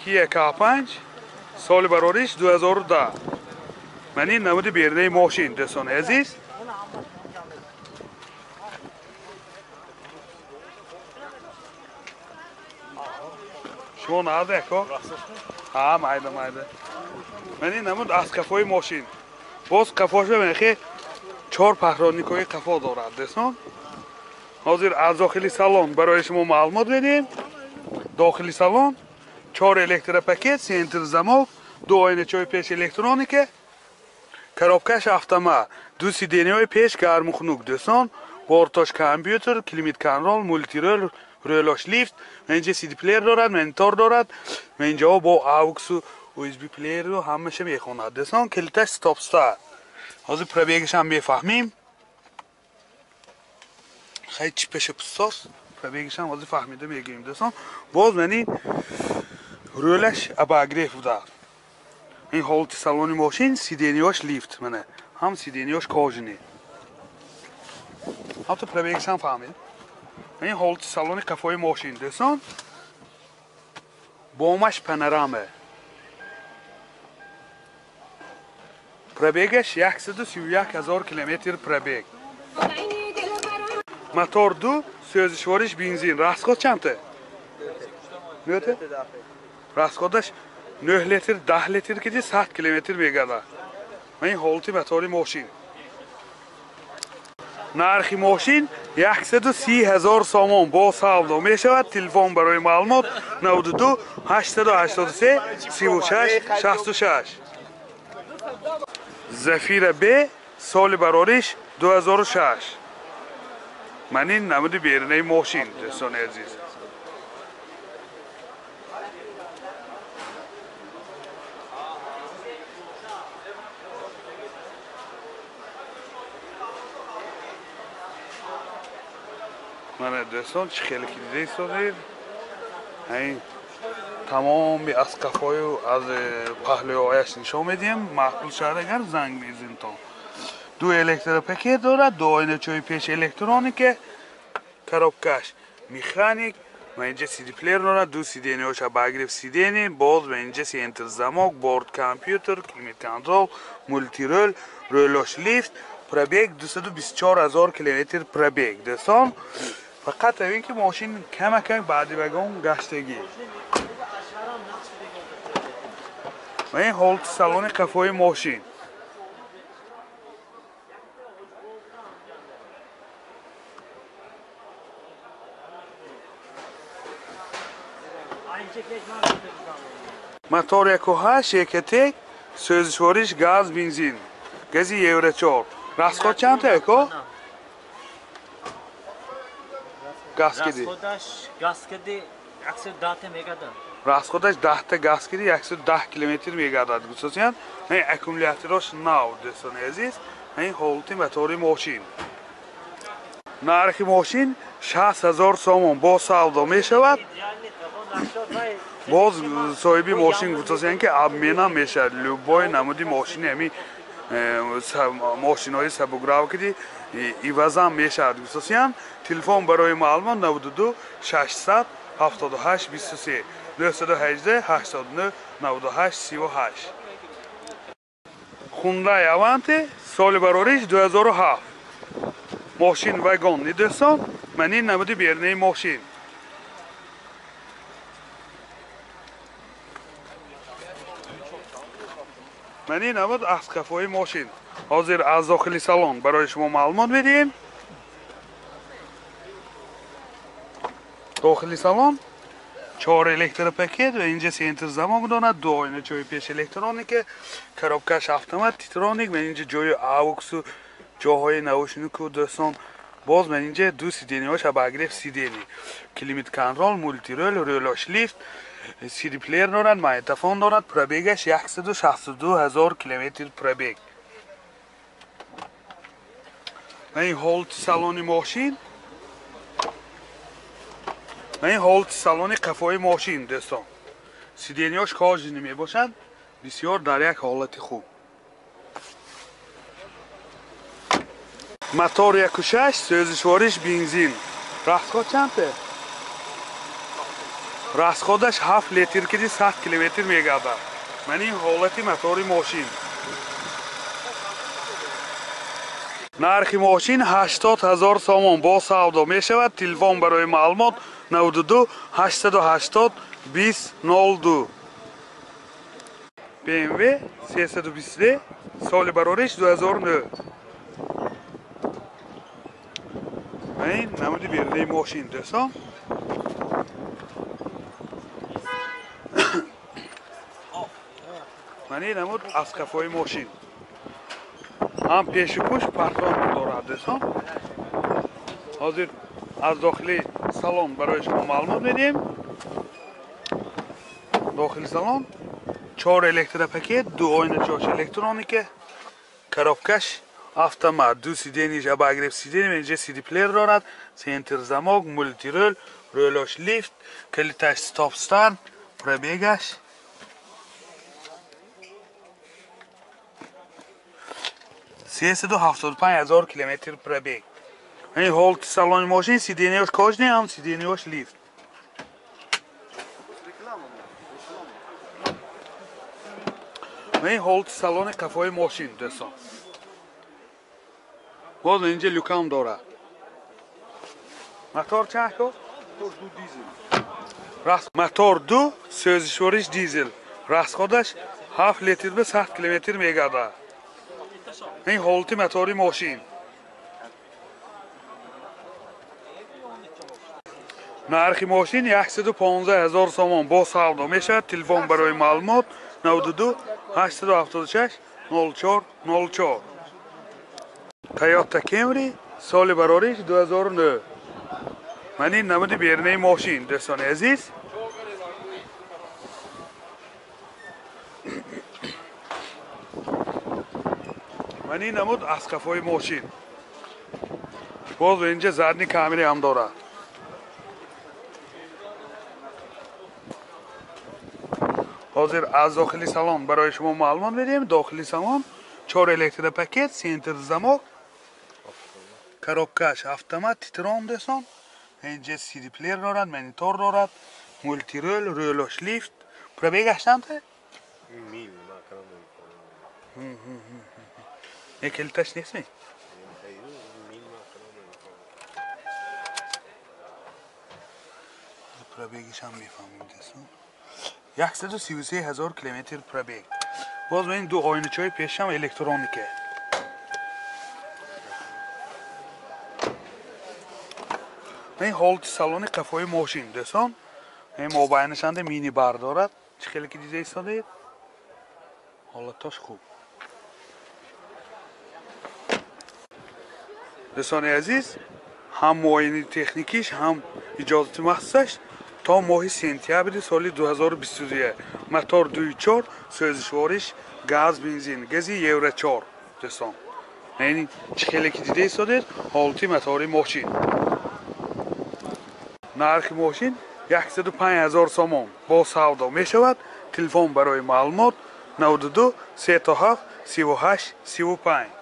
Kia K5 соли барориш 2010. Ман ин намуди берунаи мошин, дӯстони азиз. Шумо наде ако? Ҳа, майда майда. Ман ин намуд аз қафои мошин. Боз қафош бибинед, чор паҳроникҳои қафо дорад, дӯстон. Ҳозир аз дохили салон барои шумо маълумот медиҳем. Дохили салон чор электропакет, центр замок, ду оиначаҳои пеш электроника, коробкаш автомат, ду сиденияҳои пеш гарму хунук, дӯстон, бортош компютер, климат-контрол, мултирол, рӯлош лифт, инҷа CD плеер дорад, монитор дорад, инҷаҳо бо AUX-у USB плееру ҳамаша мехонад, дӯстон. Калиташ стоп-старт. Ҳозир пробегашам мефаҳмем. Хай чипаша пустос, пробегашам ҳозир фаҳмида мегӯем, дӯстон. Боз ман ин рӯлаш обогрев будааст. Ин ҳолати салони мошин, сиденияш лифт, мана ҳам сиденияш кожаный. Ҳамто пробегашам фаҳмид. Ин ҳолати салони қафои мошин, дӯстон. Бомаш панорама. Пробегаш 131 ҳазор километр пробег. Мотор ду, сӯзишвориш бензин. Расход чандта? Нӯта? Расходаш 9 литр, 10 литр киди 100 километр мегардад. Ин ҳолати мотори мошин. Нархи мошин 130 ҳазор сомон бо савдо мешавад. Телефон барои маълумот 92 883 36 66. Зафира Б соли барориш 2006. Ман ин намуди берунаи мошин, дӯстони азиз. Мана дӯстон, чӣ хеле ки дида истодед, ин тамоми аз қафою аз паҳлӯҳояш нишон медиҳем. Маъқул шавад агар занг мезанитон. Ду электропакет дорад, ду оиначаҳои пеш электроника, коробкаш механик, ва инҷа CD плеер дорад, ду сиденияҳош обогрев сидения, боз ва инҷа центр замок, борт компютер, климат-контрол, мултирол, рӯлош лифт, пробег 224 ҳазор километр пробег, дӯстон. Фақат ин ки мошин камакак баъди вагон гаштагӣ. Ва ин ҳолати салони қафои мошин. Мотор 1.8 екатек, сӯзишвориш газ, бензин, гази Евро 4. Расход чандта ако? Газ киди. Расходаш газ киди 110 та мегардад. Расходаш 10 та газ киди 110 километр мегардад. Гусосиян, ин аккумулятораш нав, дӯстони азиз. Ин ҳолати мотори мошин. Нархи мошин 60 ҳазор сомон бо савдо мешавад. Боз соҳиби мошин гуфтасиян ки обмена мешавад. Любой намуди мошини ҳами мошинҳои сабукрав киди ивазам мешавад гуфтасиян. Телефон барои маълумот 92 678 23 918 89 98 38. Hyundai Avante соли барориш 2007. Мошин вагон дӯстон. Ман ин намуди берунаи мошин. Ман ин намуд аз қафои мошин. Ҳозир аз дохили салон барои шумо маълумот медиҳем. Дохили салон чор электропакет ва инҷа центр замок дорад, ду оиначаҳои пеш электроника, коробкаш автомат, титроник, ва инҷа ҷои AUX-у ҷоҳои наушнику, дӯстон. Боз ман инҷа ду сиденияҳош обогрев сидения, климат-контрол, мултирол, рӯлош лифт, CD плеер дорад, магнитофон дорад, пробегаш 162 ҳазор километр пробег. Ва ин ҳолати салони мошин. Ва ин ҳолати салони қафои мошин, дӯстон. Сиденияҳош кожаный мебошад, бисёр дар як ҳолати хуб. Мотор 1.6, сӯзишвориш бензин. Расход чандта? Расходаш 7 литр киди 100 километр мегардад. Ман ин ҳолати мотори мошин. Нархи мошин 80 000 сомон бо савдо мешавад. Телефон барои маълумот 92 880 20 02. BMW 323 соли барориш 2009. Ман ин намуди берунаи мошин дӯстон. Ман ин намуд аз қафои мошин. Ҳам пешу пушт партон дорад дӯстон. Ҳозир аз дохили салон барои шумо маълумот медиҳем. Дохили салон 4 электропакет, 2 ойначош электроника, коробкаш автомат, 2 сиденьиш обогрев сиденье, инҷа CD плеер дорад, центр замок, мультирул, рулош лифт, калиташ стоп старт, пробегаш 375 000 километр пробег. Ин ҳолати салони мошин, сиденьяш кожаный, ҳам сиденьяш лифт. Ин ҳолати салони қафои мошин дӯстон. Боз инҷа люкам дорад. Мотор чанд ко? Мотор 2, сӯзишвориш дизел. Расходаш 7 литр ба 100 километр мегардад. Ин ҳолати мотори мошин. Нархи мошин 115 000 сомон бо савдо мешавад. Телефон барои маълумот 92 876 04 04. Toyota Camry соли барориш 2009. Ман ин намуди берунаи мошин дӯстони азиз. Ман ин намуд аз қафои мошин. Боз инҷа задни камера ҳам дорад. Ҳозир аз дохили салон барои шумо маълумот медиҳем. Дохили салон 4 электропакет, центр замок, коробкаш автомат, титрон дӯстон. Инҷа CD плеер дорад, монитор дорад, мультирул, рулош лифт. Пробегаш чанд? Мил. Не, калиташ нест ми? Пробегиш ҳам мефаҳмем дӯстон. 133 000 километр пробег. Боз ин ду ойначаҳои пешам электроника. Ин ҳолати салони қафои мошин дӯстон. Ин мобайнашанда мини бар дорад. Чӣ хеле ки дида истодаед? Ҳолатош хуб. Дӯстони азиз, ҳам муоини техникиш, ҳам иҷозати махсусаш то моҳи сентябри соли 2022. Мотор 2.4, сӯзишвориш газ, бензин, гази Евро 4 дӯстон. Яъне чӣ хеле ки дида истодед, ҳолати мотори мошин. Нархи мошин 105 000 сомон бо савдо мешавад. Телефон барои маълумот 92 37 38 35.